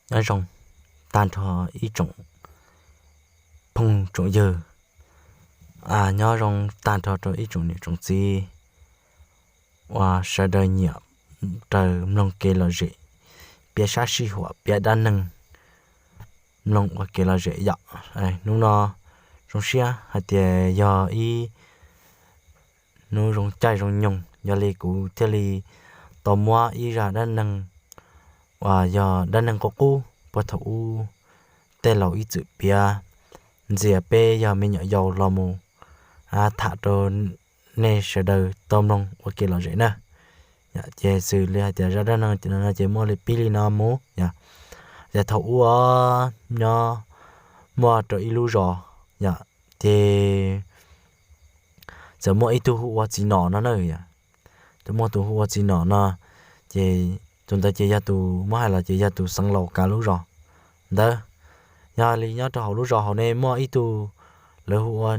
Nyob zoo tag nrho ib tsoom phooj tsoom ywg, nyob zoo tag nrho rau ib tsoom niam tsoom txiv uas sawv daws nyiam raws mloog kev lom zem, piav sab sij huam, piav dab neeg, mloog ua kev lom zem yom. Hnub no zoo siab hais tias yog ib hnub zoo caij zoo nyoog, yog li kuv thiaj li tau muab ib zaj dab neeg uas yog dab neeg qub qub puag thaum ub tej laus ib txwm piav ntxias peb yog me nyuam yaus los mus tham rau nej sawv daws tau mloog ua kev lom zem na. Ces xws li hais tias zaj dab neeg no ces muaj li pib li no mus yom. Ces thaum ub nyob muaj rau ib lub zos yom, ces txawm muaj ib tug hu ua Txiv Nom no na yom. Txawm muaj tus hu ua Txiv Nom no, ces tus ntawd ces yog tus muab hais los ces yog tus xeev laus kav lub zos ntawd. Yog li nyob rau hauv lub zos hauv ne muaj ib tug lawv hu ua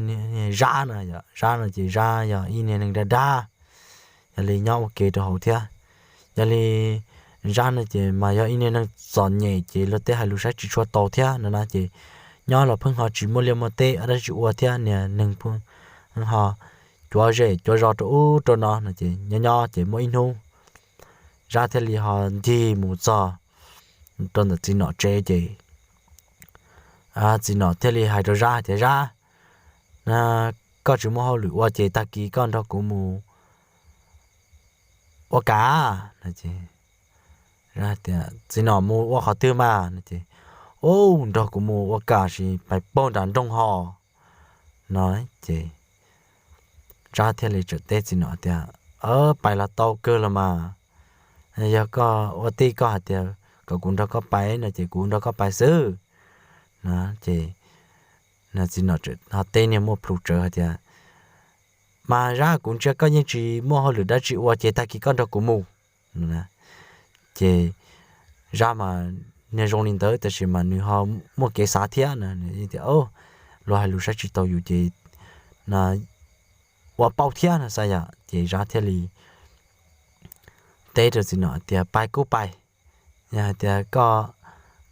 Zab no yom. Zab no ces Zab yog ib niag neeg dag dag, yog li nyob ua ke rau hauv thiab. Yog li Zab no ces mas yog ib niag neeg txom nyem ces luag tej hais lus saib tsis tshua tau thiab no na, ces nyob los pheej ho tsis muaj liaj muaj teb dab tsi ua thiab, niag neeg pheej ho cuav zej cuav zos rau ub rau no no ces nyob nyob ces muaj ib hnub Zab thiaj li ho ncig mus txog rau ntawm Txiv Nom tsev ces Txiv Nom thiaj li hais rau Zab tias, Zab, koj tsis muaj hauj lwm ua ces tag kis koj nrog kuv mus ua kam. Txiv Nom mus ua qhov twg mas? Ub, nrog kuv mus ua kam sim pais puag nram nroog hos no. Ces Zab thiaj li teb Txiv Nom tias, Pais los tau kawg los mas, yog koj ua tij koj hais tias kom kuv nrog koj pais no ces kuv nrog koj pais xwb. Ces Txiv Nom ho teb niag muaj plhus tsawv hais tias, Mas Zab, kuv ntsia koj yeej tsis muaj hauj lwm dab tsi ua ces tag kis koj nrog kuv mus. Ces Zab mas niag zoo li ntawd tab sis mas nws ho muaj kev xav thiab na, tias, Luag hais lus saib tsis taus yus ces ua pauj thiab no xav yom. Ces Zab thiaj li teb rau Txiv Nom tias, Pais kuj pais, yog hais tias koj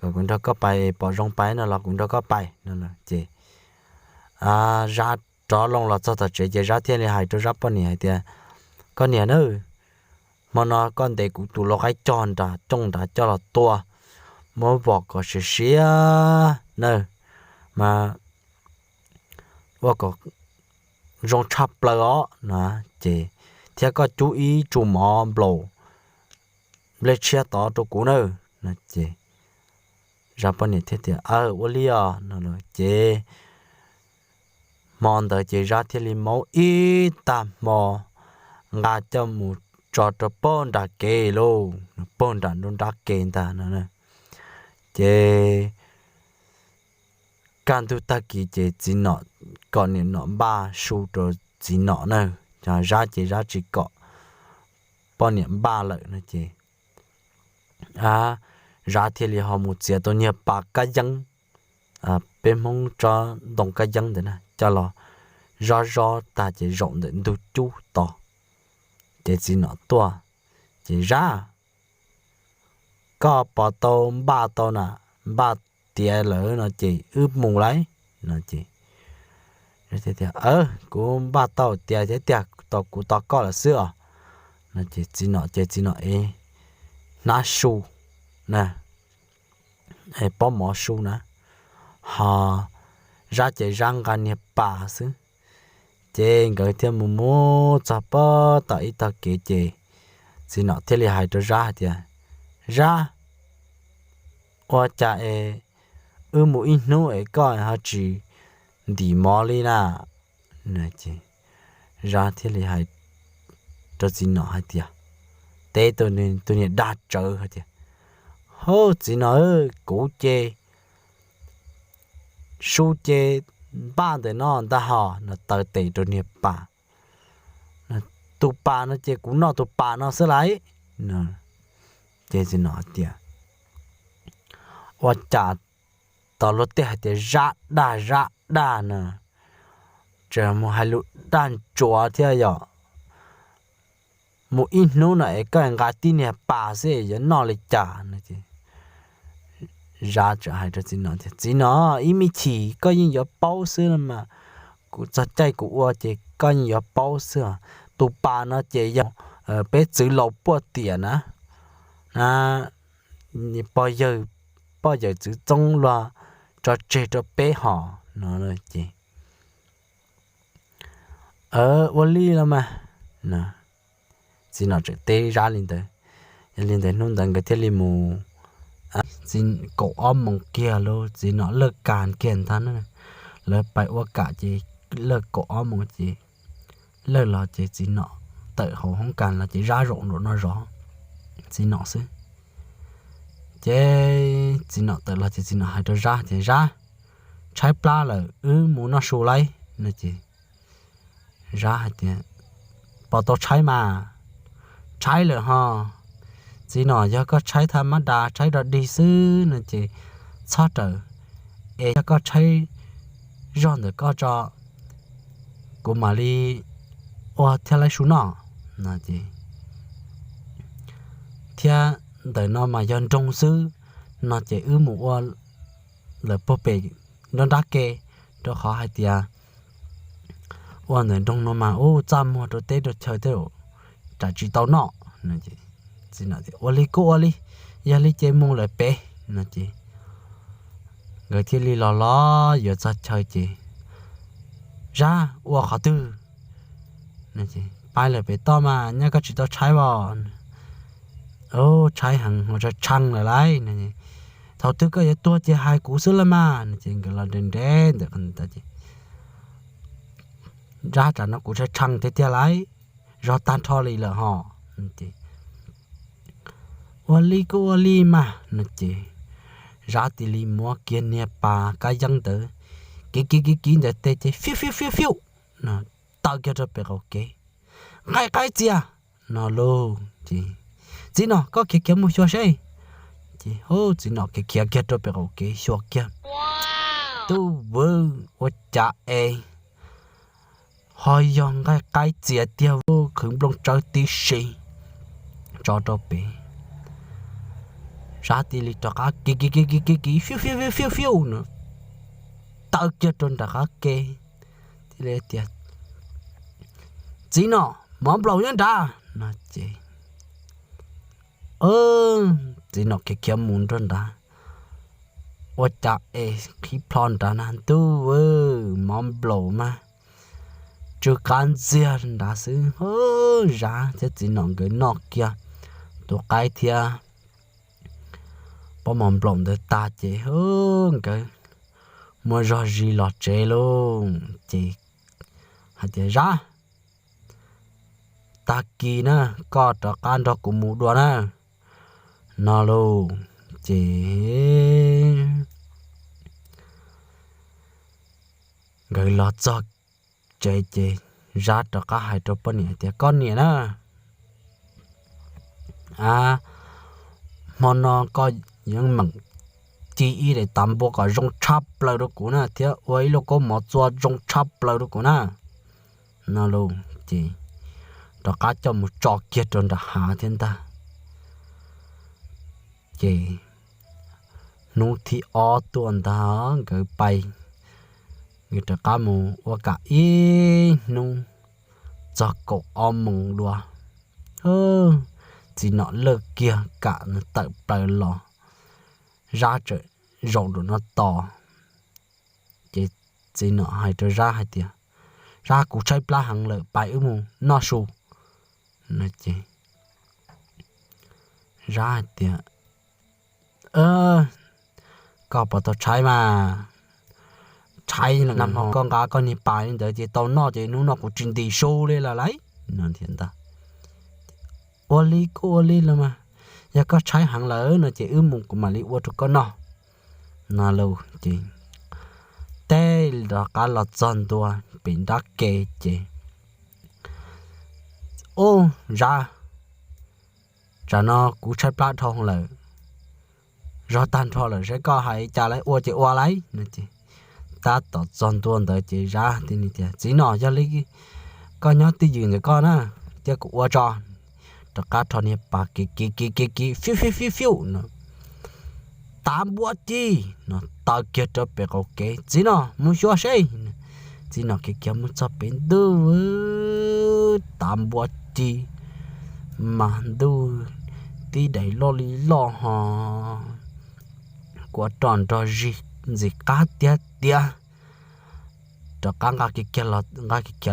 kom kuv nrog koj pais pom zoo pais no los kuv nrog koj pais no. Ces Zab rov loo los txog tom tsev ces Zab thiaj li hais rau Zab poj niam hais tias, Koj niam nawb, hmo no koj ntes kuv tus lau qaib cog nram cooj nrad coj los tua, muab vom kom siav siav nawb, mas ua kom zoo tshaj plaws os no. Ces thiab koj cub ib tsu mov nplaum nplej tshiab tod rau kuv nawb. Ces Zab poj niam thiaj tias, Aw, ua li os no. Ces hmo ntawd ces Zab thiaj li maub ib tag hmo nqa coj mus tso rau puag nram kev lauj, puag nram nruab nrab kev ntag no. Ces kaj ntug tag kis ces Txiv Nom kom niam Nom npaj su rau Txiv Nom na, Zab ces Zab tsis kom poj niam npaj lawm no ces Zab thiaj li ho mus txiav tau niag pas kab yeeb, peb Hmoob tsob ntoo kab yeeb ntawd na, coj los zob zob tag ces zaum ntawm ntug cub tos. Ces Txiv Nom tuaj, ces, Zab, koj puas tau npaj tau na, npaj tiav lawm no ces wb mus lauj no ces tias, Kuv npaj tau tiav thiab tiag, kuv tos koj lawm xwb os no ces Txiv Nom ces Txiv Nom ev hnab su na, pob mov su na, ho Zab ces Zab nqa niag pas xwb. Ces nkawd thiaj mus mus txog puag tom ib tog kev ces Txiv Nom thiaj li hais rau Zab hais tias, Zab, ua cas es wb mus ib hnub es koj ho tsis ntim mov li na? Zab thiaj li hais rau Txiv Nom hais tias, teb tus niag dag tsawv hais tias, Hauj, Txiv Nom, kuv ces su ces npaj ntawm no ntag hos no, taw tes rau niag pas. Tus pas no ces kuv noj tus pas no xwb lauj. Ces Txiv Nom hais tias, ua cas tos luag tej hais tias Zab dag Zab dag na, tseem mus hais lus dag ntsuav thiab yom. Mus ib hnub no es koj nqa tib niag pas xwb yuav noj li cas no ces Zab txawm hais rau txiv nom tias, Txiv nom, ib me chim koj yeej yuav paub xwb los mas, kuv txog caij kuv ua ces koj yeej yuav paub xwb os. Tus pas no ces yog peb txwv laus puaj tiam na, na, pog yawg, pog yawm txwv Txoob luag tso tseg rau peb hos no ces, Ua li los mas. Txiv nom txawm teb Zab li ntawd. Yog li ntawd hnub ntawd nkawd thiaj li mus kaum ob moos kiag lawm, txiv nom lawj kas kiag ntag na. Lawv pais ua kam ces lawj kaum ob moos ces lawj los ces txiv nom tawm hauv hoob kas los ces Zab zaum nraum no zov txiv nom xwb. Ces txiv nom tawm los ces txiv nom hais rau Zab tias, Zab, tshaib plab lawm, wb mus noj su lauj no ces Zab hais tias, Puas tau tshaib mas? Tshaib lawm hos. Txiv nom, yog koj tshaib thaj mab das tshaib rog dig xwb no ces txhob rawm, es yog koj tshaib zog ntawm koj tso, kuv mam li ua thiab laib su noj no ces, thiab ntawm no mas yog nroog xwb no ces wb mus ua lawm puag pem nruab nrab ke, rau qhov hais tias ua ntawm nroog no mas ub txaj muag rau teb rau chaw tej, tsam tsis tau noj. Txiv nom tias, Ua li kuj ua li, yog li ces mus lawm pem no ces nkawd thiaj li los los yuav txog chaw ces, Zab, ua qhov twg? Pais lawm pem toj mas, nyaj koj tsis tau tshaib os? Tshaib heev, ua tshee lawm lauj. Thaum twg koj yuav tuag ces hais kuv xwb lauj mas no ces nkawd los nres nres ntawm qhov ntawd ces, Zab, tsam no kuv tshee tshee tiag tiag lauj, zog tag nrho li lawm hos. Ua li kuj ua li mas no ces Zab tis li muab kiag niag pas kab yeeb ntawd kiv kiv kiv kiv ntawm tes ces fiu fiu fiu fiu no taw kiag rau pem qaum kev. Nqaij qaib txias no lauj ces, Txiv nom, koj khiav khiav mus xyuas seb. Ces txiv nom khiav khiav kiag rau pem qaum kev xyuas kiag, tub vwv, ua cas es ho yog nqaij qaib txias tiag, qhwv nplooj tsawb tib si tso rau pem. Zab tis li rov qab kiv kiv kiv kiv kiv kiv fiu fiu fiu fiu no taw kiag rau nram qab ke. Thiaj li tias, Txiv nom, mov nplaum nyob nrad no ces txiv nom khiav khiav mus nrog nrad, ua cas es qhib plho nrad na, ntuj, mov nplaum mas tsw qab ntxiag nrad xwb. Zab thiab txiv nom nkawd noj kiag tus qaib thiab pob mov nplaum ntawd tag ces nkawd muaj zog zis los tsev lauj. Ces hais tias, Zab, tag kis na, koj rov qab nrog kuv mus dua na no lauj. Ces nkawd los txog tsev ces Zab rov qab hais rau poj niam tias, Koj niam na, a, hmo no koj yeej meem ci ib daim tav npua kom zoo tshaj plaws rau kuv na, thiab ua ib lub kaub mov txua zoo tshaj plaws rau kuv na no lauj. Ces rov qab coj mus tso kiag rau nram hav thiab ntag. Ces hnub thib ob tuaj ntag nkawd pais, nkawd rov qab mus ua kam ib hnub txog kaum ob moos dua, txiv nom lawj kiag kam tawm plaws los, Zab txawm zaum nraum no tos. Ces txiv nom hais rau Zab hais tias, Zab, kuv tshaib plab heev lawm, pais wb mus noj su no ces Zab hais tias, Koj puas tau tshaib mas? Tshaib, nag hmo koj nqa koj niag pas li ntawd ces tau noj ces hnub no kuv tsis ntim su li lawm lauj no ntag. Ua li kuj ua li los mas, yog koj tshaib heev lawm no ces wb mus kuv mam li ua rau koj noj no lauj. Ces teb rov qab los txog ntua pem nrab ke ces, Ub Zab, tsam no kuv tshaib plab dhau lawm, zog tag nrho lawm, saib koj hais cas, lawv ua ces ua lauj no ces tab tom txog ntua ntawd ces Zab thiaj li tias, Txiv nom, yog li koj nyob twj ywm ntawm koj na, cia kuv ua tso. Rov qab rho niag pas kiv kiv kiv kiv kiv fiu fiu fiu fiu no tav npua ci no taw kiag rau pem qaum kev, txiv nom mus xyuas seb. Txiv nom khiav kiag mus txog pem ntuj, tav npua ci mas ntuj tib daim loj li loj ho kua roj nrog zig ntxim qab tiag tiag. Rov qab nqa kiag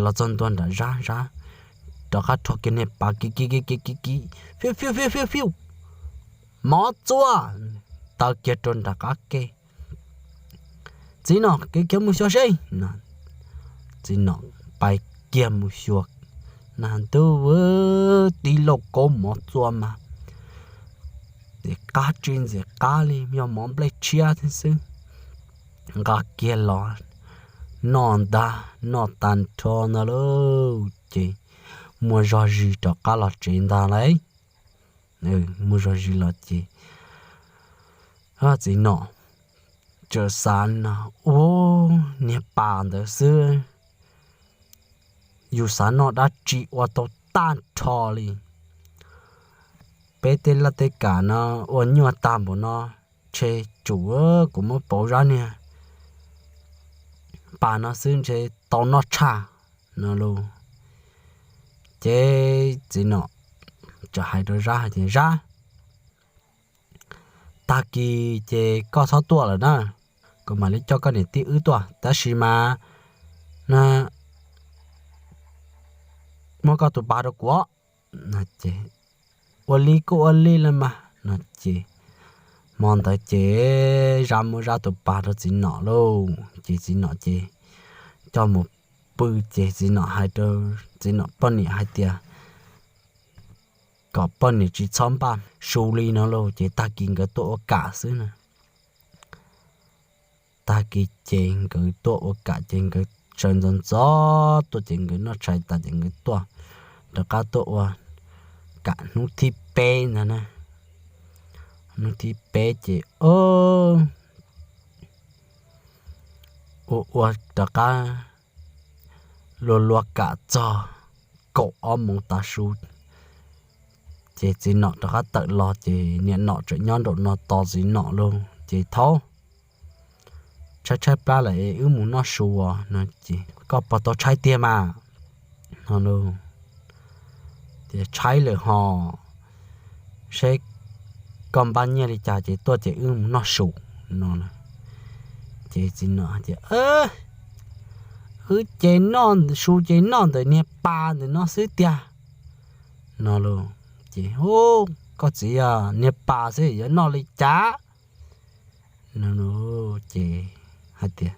los txog ntua nram Zab, Zab rov qab rho kiag niag pas kiv kiv kiv kiv kiv kiv, fiu fiu fiu fiu fiu, mov txua taw kiag rau nram qab ke. Txiv nom khiav kiag mus xyuas seb no. Txiv nom pais kiag mus xyuas, nag ntuj, tib lauj kaub mov txua mas ntxim qab tsis ntxim qab li, yog mov nplej tshiab thiab xwb. Nqa kiag los noj ntag, noj tag nrho ntag lauj ces muaj zog zis rov qab los tsev ntag lauj. Muaj zog zis los ces txiv nom txawm xav no, ua niag pas ntawd xwb, yus xav noj dab tsi ua tau tag nrho li. Peb tej laj tej kam no ua nyuaj tag npaum no, ntshe tsum kuv muab pauv Zab niag pas no xwb ntshe tau noj tshaj no lauj. Ces txiv nom txawm hais rau Zab hais tias, Zab, tag kis ces koj txhob tuaj lawm na, kuv mam li coj koj niam tij wb tuaj, tab sis mas muab koj tus pas rau kuv. Ces ua li kuj ua li los mas no ces hmo ntawd ces Zab muab Zab tus pas rau txiv nom lauj. Ces txiv nom ces coj mus pw, ces txiv nom hais rau txiv nom poj niam hais tias kom poj niam tsis txhob npaj su li no lauj, ces tag kis nkawd tuaj ua kam xwb na. Tag kis ces nkawd tuaj ua kam ces nkawd sawv ntxov ntxov tuaj ces nkawd noj tshais tas ces nkawd tuaj, rov qab tuaj ua kam hnub thib peb ntag na. Hnub thib peb ces ua ua rov qab luag luag kam txog kaum ob moos tav su, ces txiv nom rov qab tawm los ces niam nom tseem nyob nraum no tos txiv nom lauj. Ces thaub, tshaib tshaib plab lawm es wb mus noj su os no ces, koj puas tau tshaib tiag mas no lauj. Tias tshaib lawm hos, seb koj npaj nyiaj li cas ces tuaj ces wb mus noj su no. Ces txiv nom tias, wb ces noj su ces noj ntawm niag pas ntawm no xwb tiag no lauj. Ces, koj txiv, niag pas xwb yuav noj li cas no. Ces hais tias,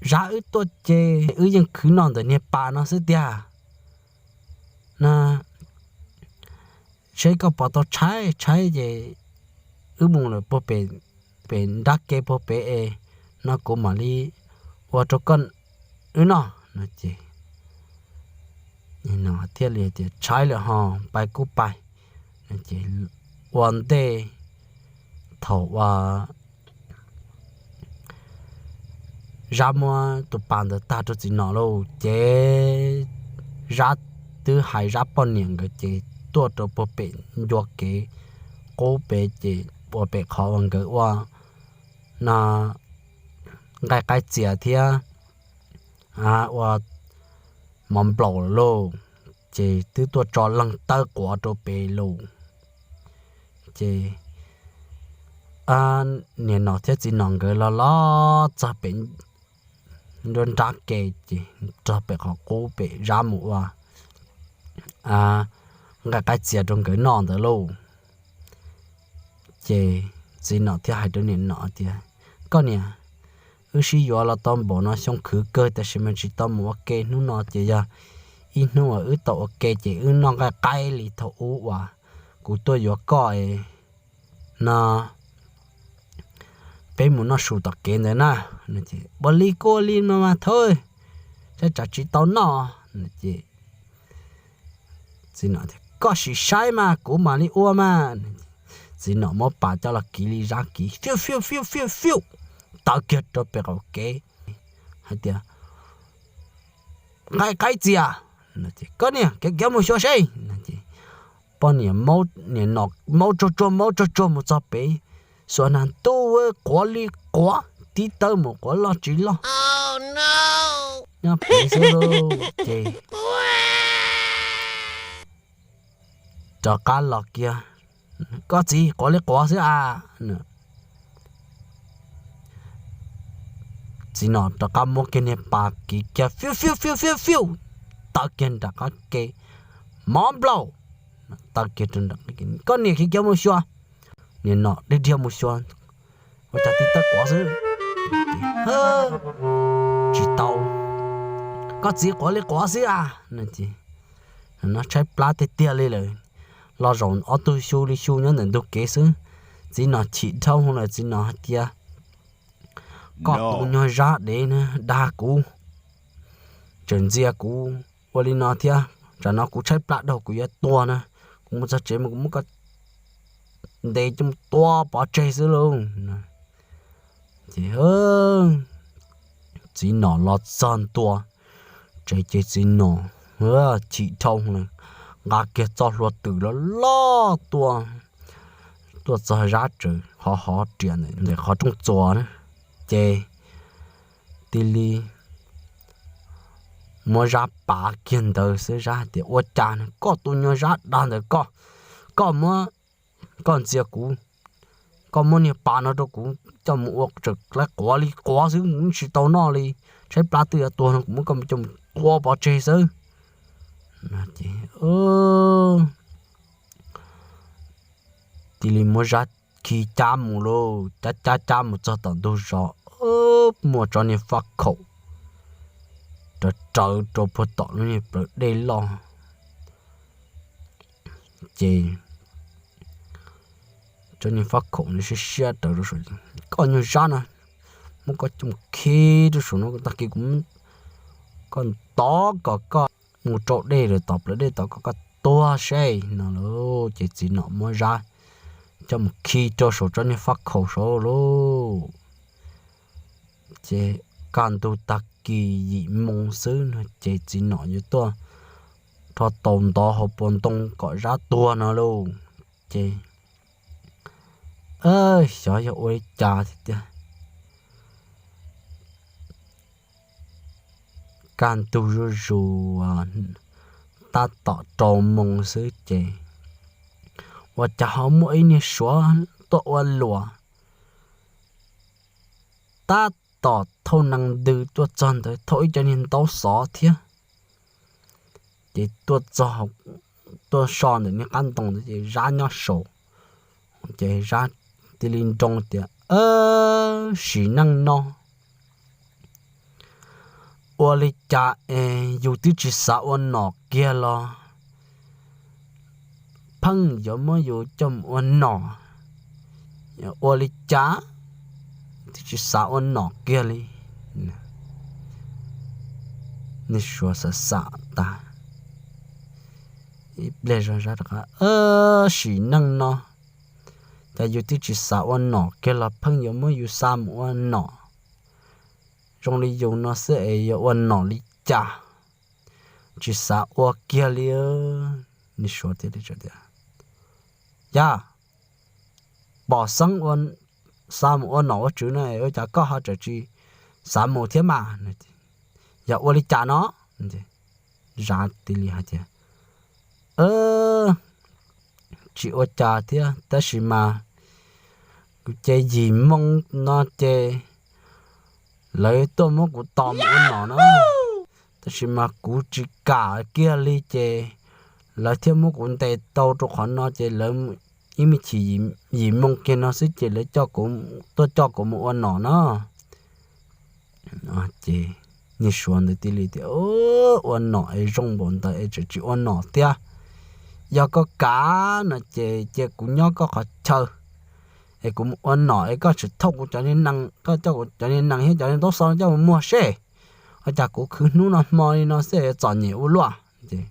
Zab, wb tuaj ces wb yeej khwv noj ntawm niag pas no xwb tiag na, seb koj puas tau tshaib, tshaib ces wb mus lawm puag pem, pem nrab ke puag pem es no kuv mam li ua rau koj wb noj no ces, no thiaj li tias tshaib lawm hos, pais kuj pais. Ces ua ntej thaum uas Zab muab tus pas ntawd tag rau txiv nom lauj, ces Zab twb hais Zab poj niam nkawd ces tuaj rau puag pem ncua kev qub pem ces ua pem qhov uas nkawd ua no nqaij qaib txias thiab ua mov nplaum lawm lauj, ces twb tuaj tso leeg tawb quav rau pem lauj. Ces niam nom thiab txiv nom nkawd los los txog pem nruab nrab ke ces txog pem qhov qub pem Zab mus ua nqaij qaib txias rau nkawd noj ntawd lauj. Ces txiv nom thiaj hais rau niam nom tias, koj niam, wb sib yuav los tau npaum no xyoo khwv kawg tab sis mas tsis tau mus ua ke, hnub no ces yog ib hnub uas wb tau ua ke ces wb noj nqaij qaib li thaum ub uas kuv tuaj yuav koj no, peb mus noj su tom kev ntawd na. Ua li kuj ua li no mas thaub, saib tsam tsis tau noj. Ces txiv nom tias, koj sim saib mas kuv mam li ua mas. Txiv nom muab pas coj los kiv li Zab kiv, fiu fiu fiu fiu fiu, tawm kiag rau pem qaum kev hais tias, nqaij qaib txias, koj niam, kev kev mus xyuas seb. Poj niam, niam nom maub tsuag tsuag maub tsuag tsuag mus txog pem Suav nag ntuj, quav li quav, tib tawb mus quav loj tsis loj. Nyob pem xwb lauj. Ces rov qab los kiag, koj txiv, quav li quav xwb a. Txiv nom rov qab muab kiag niag pas kiv kiag fiu fiu fiu fiu fiu, taw kiag nram qab ke, mov nplaum, taw kiag rau nram qab ke, koj niam khiav kiag mus xyuas. Niag nom dhia dhia mus xyuas, ua cas tib tawb quav xwb. Tsis tau, koj txiv, quav li quav xwb a. No ces, no tshaib plab tiag tiag li lawm. Los zaum ob tug xyu li xyu nyob ntawm ntug kev xwb. Txiv nom chim dhau lawm, txiv nom hais tias, koj tus nyuag zab dev na, dag kuv, tseem ntxias kuv ua li no thiab. Tsam no kuv tshaib plab dhau kuv yuav tuag na, kuv mus txog tsev mas kuv muab koj ntes coj mus tua pov tseg xwb lauj. Ces txiv nom los txog ntua tsev ces txiv nom chim dhau lawm, nqa kiag txoj hlua twm loj loj tuaj, tuaj txog zab tsev hov hov riam ntawm qhov rooj txuas na. Ces tis li muab zab pav kiag ntawd xwb, zab hais tias, ua cas koj tus nyuag zab dag ntawd, koj, koj muab, koj ntxias kuv, koj muab niag pas no rau kuv coj mus ua tseem quav li quav xwb, kuv tsis tau noj li, tshaib plab twb yuav tuag no kuv muab koj coj mus tua pov tseg xwb. Tis li muab zab khi cab mus lauj, cab cab cab mus txog tom ntug zos, muaj tsob niag faj khaum rawv rawv rau puag tom lub niag plawv dej loj. Ces tsob niag faj khaum no siab siab rawv rau saum, koj nyuag zab no, muab koj coj mus khi rau saum no, tag kis kuv, koj ntov kom koj mus rau dej lawm tom plawv dej tod kom koj tuag seb no lauj. Ces txiv nom muab zab coj mus khi rau saum tsob niag faj khaum saud lauj. Ces kaj ntug tag kis yim moo xwb no ces txiv nom yuav tuaj rho taus ntov hauv paus ntoo kom zab tuag no lauj. Ces xyov yog ua li cas tiag tiag, kaj ntug zuj zus tab tom rau moo xwb ces ua cas ho muaj ib niag suav tuaj ua luam, tab tom thauj nees ntws tuaj txog ntawd, thauj ib co niag ntaub xov thiab. Ces tuaj txog, tuaj so ntawm niag qab ntoo ntawd ces zab nyob saum, ces zab tis li nroo tias, sim neej no ua li cas es yus twb tsis xav ua nom kiag los pheej yuav muab yus coj mus ua nom, ua li cas twb tsis xav ua nom kiag li. Niag suav xav xav tas, ib pliag zog zab rov qab, sim neej no cas yus twb tsis xav ua nom kiag los pheej yuav muab yus xa mus ua nom. Zoo li yus no xwb es yuav ua nom li cas, tsis xav ua kiag li. Niag suav thiaj li tias, yog pom xeeb xa mus ua nom ua tswv no ua cas koj ho tseem tsis xav mus thiab mas? Yog ua li cas no? Zab tis li hais tias, tsis ua cas thiab, tab sis mas kuv ces yim moo no ces lawv tuaj muab kuv tos mus ua nom na, tab sis mas kuv tsis kam kiag li ces lawv thiaj muab kuv ntes tau rau qhov no ces lawv ib me chim yim moo kiag no xwb ces lawv tuaj coj kuv mus ua nom na. Ces niag suav ntawd tis li tias, ua nom es zoo npaum ntawd es tseem tsis ua nom thiab. Yog koj kam no ces cia kuv nyob koj qhov chaw es kuv mus ua nom es koj tseem thauj kuv cov, koj coj kuv cov niag nees thiab cov niag ntaub xov coj mus muag seb, ua cas kuv khwv hnub no hmo li no xwb txom nyem ua luaj. Ces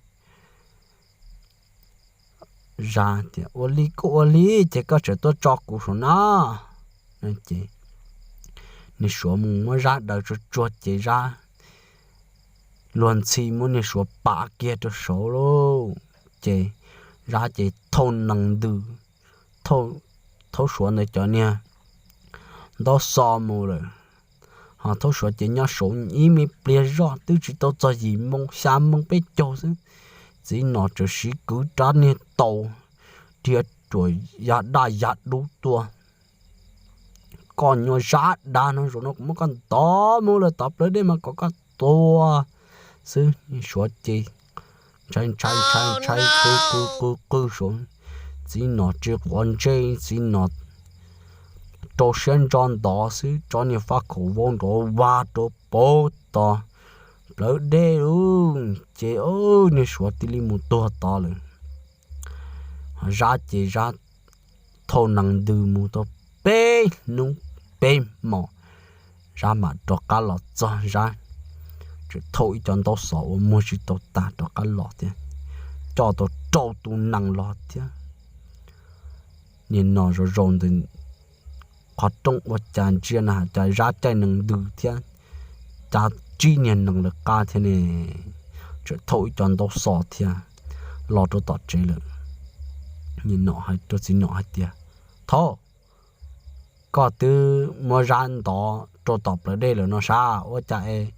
zab tias, ua li kuj ua li, ces koj tseem tuaj tso kuv saum no. Ces niag suav mus muab zab daws tsuag tsuag ces zab luag ntxhi muab niag suav pav kiag rau saud lauj. Ces zab ces thauj nees ntws, thauj Thaub Suav ntawd cov niag ntaub xov mus lawm. Ho Thaub Suav ces nyob saud ib me pliag zoj twb tsis tau txog yim moo xya moo peb caug xwb, Txiv Nom txawm siv kwv rab niag taus, dhia ruam ya daj ya dub tuaj. Koj nyuag Zab dag no, zaum no kuv muab koj ntov mus lawm tom plawv dej mas kom koj tuag xwb. Suav ces ntshai ntshai ntshai ntshai qw qw qw qw saud. Txiv Nom tsis quav ntsej, Txiv Nom rau siab ntso ntov xwb, tso niag faj khaum vau nrov vag rau pem tom plawv dej lawm ces niag Suav cia li mus tuag tod lawm. Zab ces Zab thauj nees ntws mus tau peb hnub peb hmos, Zab mam rov qab los txog. Zab tseem thauj ib co ntaub xov uas muag tsis tau tas rov qab los thiab, coj tau rau tus nees los thiab. Niag Nom zaum zaum ntawm qhov rooj ua cas ntsia na cas Zab caij nees ntws thiab, cas tsib niag nees lawv qab thiab ne. Tseem thauj ib co ntaub xov thiab los rau tom tsev lawm. Niag Nom hais rau Txiv Nom hais tias, Thaub, koj twb muab Zab ntov rau tom plawv dej lawm no sav, ua cas es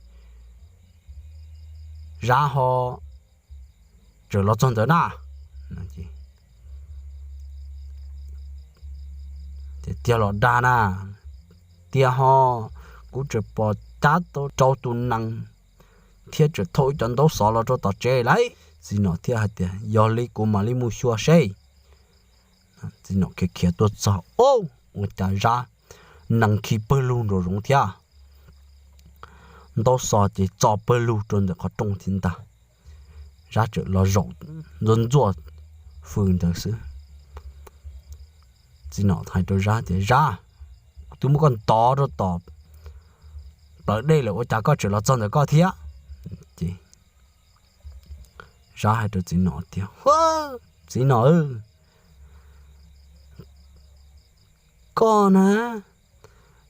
Zab ho tseem los txog ntawd na? Tiag los dag na? Tiag ho, kuv tseem pom cab tau rau tus nees thiab tseem thauj ib co ntaub xov los rau tom tsev lauj. Txiv Nom thiaj hais tias, Yog li kuv mam li mus xyuas seb. Txiv Nom khiav khiav tuaj txog, ua cas Zab nees khi pawg lug nraum zoov thiab, ntaub xov ces tso pawg lug rau ntawm qhov rooj thiab ntag. Zab tseem los zaum ntxuaj ntxuaj fws ntawd xwb. Txiv Nom hais rau Zab tias, Zab, kuv twb muab koj ntov rau tom plawv dej lawm ua cas koj tseem los txog ntawm koj thiab? Ces Zab hais rau Txiv Nom tias, Txiv Nom, koj na,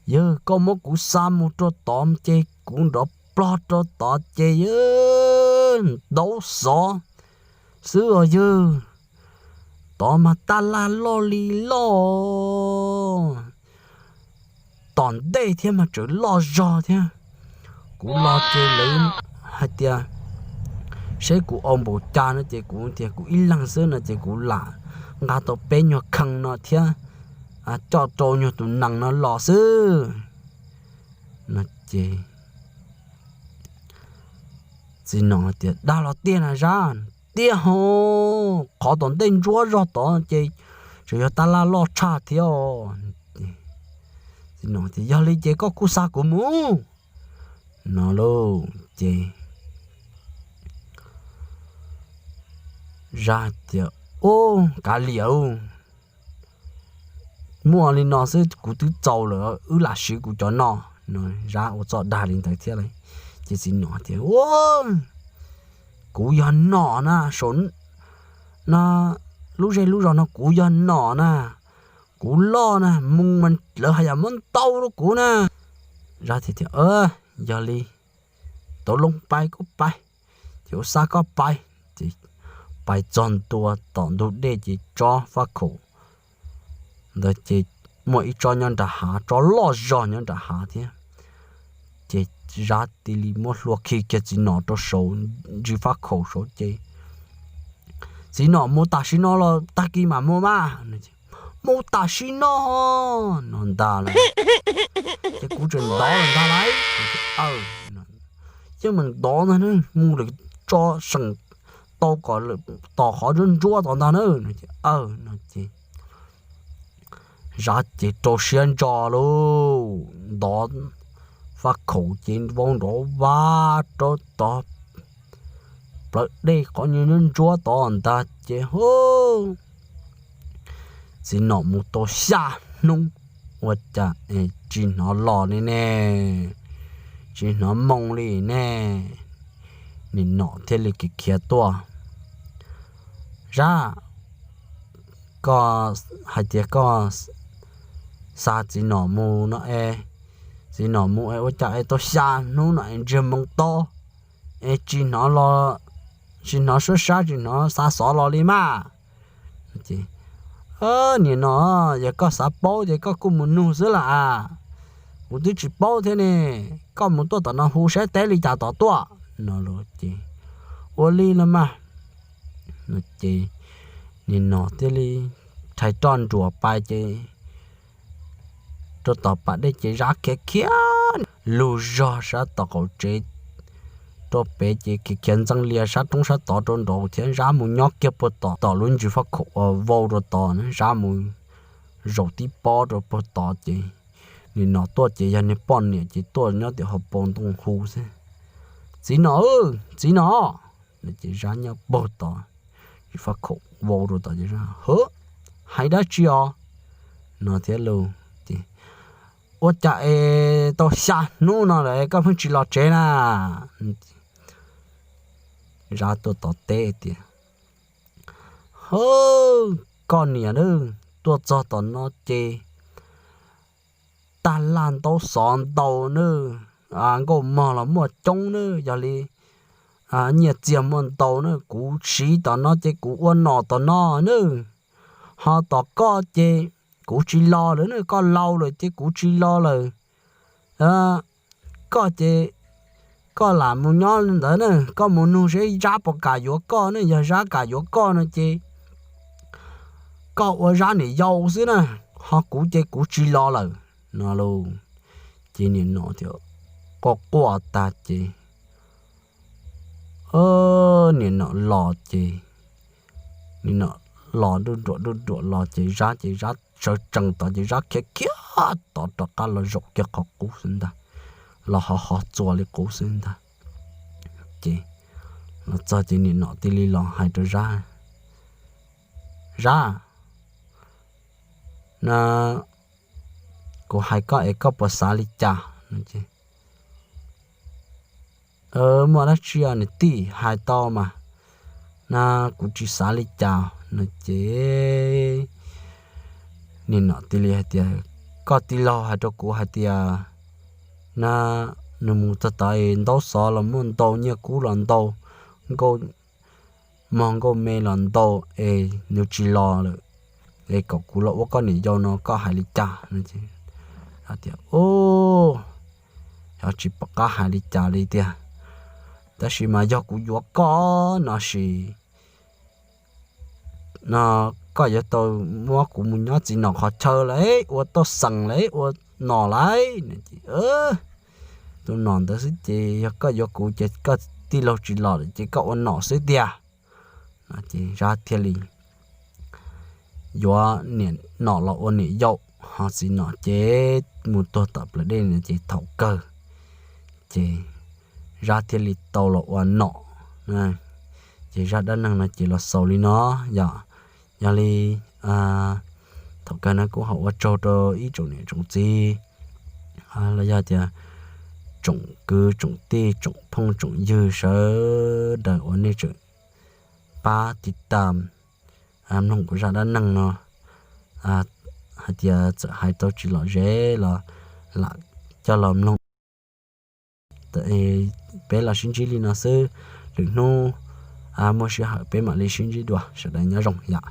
yog koj muab kuv xa mus rau tod ces kuv nrov plog rau tod ces yog ntaub xov xwb os yog. Tod mas taj laj loj li loj, tom ntej thiab mas tseem loj zog thiab. Kuv los ces lawv hais tias seb kuv ua npaum cas no ces kuv tias kuv ib leeg xwb no ces kuv lam nqa tau peb nyuag khee no thiab coj rau nyuag tus nees no los xwb no ces Txiv Nom tias, Dag los tiag na Zab? Tiag ho, qhov tom ntej ntsuab zog tod ces tseem yog taj laj loj tshaj thiab. Txiv Nom tias, Yog li ces koj kuj xa kuv mus no lauj. Ces Zab tias, Ub, kav liam lauj, muaj li no xwb kuv twb txaus lawm, wb lam siv kuv cov no. Zab ua txoj dag li ntawd thiab lauj. Ces Txiv Nom tias, Ub, kuv yog nom na, saum no lub zej lub zos no kuv yog nom na, kuv loj na, mus mas lawv haj yam muab ntau rau kuv na. Zab tias, Yog li tau loo, pais kuj pais, ces kuv xa koj pais. Ces pais txog ntua tom ntug dej ces tsob faj khaum ntawd ces muaj ib tsob nyob nram hav, tsob loj zog nyob nram hav thiab. Ces Zab cia li muab hlua khi kiag Txiv Nom rau saud, ntsis faj khaum saud ces, Txiv Nom, mus tam sim no los tag kis mam mus mas? Mus tam sim no no ntag lauj. Ces kuv tseem ntov los ntag lauj. Yeej meem ntov ntag, mus lawm tso seem tau kom tom qhov ntsuab ntsuab tod ntag na. Aw no ces Zab ces rau siab ntso lauj, ntov faj khaum ces vau nrov vag rau tod plawv dej qhov ntsuab ntsuab tod ntag ces hu, Txiv Nom mus tau xya hnub ua cas es tsis hnov los li ne, tsis hnov moo li ne. Niam Nom thiaj li khiav khiav tuaj, Zab, koj hais tias koj xa Txiv Nom mus no es, Txiv Nom mus es ua cas es tau xya hnub no es ntsiag moo to es tsis hnov los, tsis hnov suab sab, tsis hnov xa xov los li mas? Ces Niam nom, yog koj xav paub ces koj kuj mus nug xwb las as. Kuv twb tsis paub thiab ne, koj mus tuaj tom no hu saib teb li cas tom tuaj no ces, ua li los mas. Ces niam nom thiaj li rhais roj nruas pais ces rau tom pas dej ces Zab khiav khiav lug zog sab tom qaum tsev rau pem ces khiav khiav ntxeev lias sab roob sab tod rau nraud thiab Zab mus nyob kiag puag tom, tom lub ntsis faj khaum uas vau rau tod, Zab mus zaum tib pob rau puag tod ces niam nom tuaj ces yog niag poj niam ces tuaj nyob tim hauv paus ntoo hu xwb, Txiv nom, txiv nom. Ces Zab nyob puag tod, ntsis faj khaum vau rau tod ces, Hwb, hais dab tsi os? no thiab lauj. Ces, Ua cas es tau xya hnub no lawm koj pheej tsis los tsev na? Zab tuaj teb tias, Hwb, koj niam na, tuaj txog tom no ces tag laj ntaub xov ntau na, nkauj mog los muaj coob na, yog li nyiaj txiag muaj ntau na, kuv siv tom no ces kuv ua nom tom no na. Ho tom koj ces kuv tsis los lawm na, koj laus lawm ces kuv tsis los lawm. Koj ces koj lam mus nyob ntawd na, koj mus nug seb Zab puas kam yuav koj ne, yog Zab kam yuav koj no ces koj ua Zab niam yau xwb na, ho kuv ces kuv tsis los lawm no lauj. Ces niam nom thiaj quaj quaj tag ces niam nom los ces, niam nom los nruj nruam nruj nruam los ces Zab ces Zab sawv tsees tod ces Zab khiav khiav tod rov qab los zaum kiag qhov qub xwb ntag, los ho ho txuas li qub xwb ntag. Ces los txog ces niam nom cia li los hais rau Zab, Zab, na, kuv hais koj es koj puas xav li cas? Muaj dab tsi os niam tij, hais tau mas. Na, kuv tsis xav li cas no ces niam nom cia li hais tias, Koj tij laug hais rau kuv hais tias na, nws mus txog tod es ntaub xov los muaj ntau, nyiaj kub los ntau, nkauj mog nkauj me los ntau es nws tsis los lawm, es kom kuv los ua koj niam yau no koj hais li cas? Tias, Yog tsis pom qab hais li cas li tiag, tab sis mas yog kuv yuav koj no sis no koj yuav tau muab kuv mus nyob txiv nom qhov chaw lawm, ua toj xeem lawm, ua nom lawm. Tus nom ntawd xwb ces yog koj yuav kuv ces koj tij laug tsis los lawm ces koj ua nom xwb tiag. Ces Zab thiaj li yuav niam nom los ua niam yau, ho txiv nom ces mus tuag tom plawv dej no ces thaum kawg ces Zab thiaj li tau los ua nom. Ces zaj dab neeg no ces los xaus li no yom. Yog li thaum kawg no kuj ho ua tsaug rau ib tsoom niam tsoom txiv los yog tias tsoom kwv tsoom tij tsoom phooj tsoom ywg sawv daws uas nej tseem pab tiv tam mloog kuv zaj dab neeg no, hais tias txawm hais tau tsis lom zem los lam coj los mloog. Peb los sib ntsib li no xwb, lwm hnub muaj sij hawm peb mam li sib ntsib dua, sawv daws nyob zoo yom.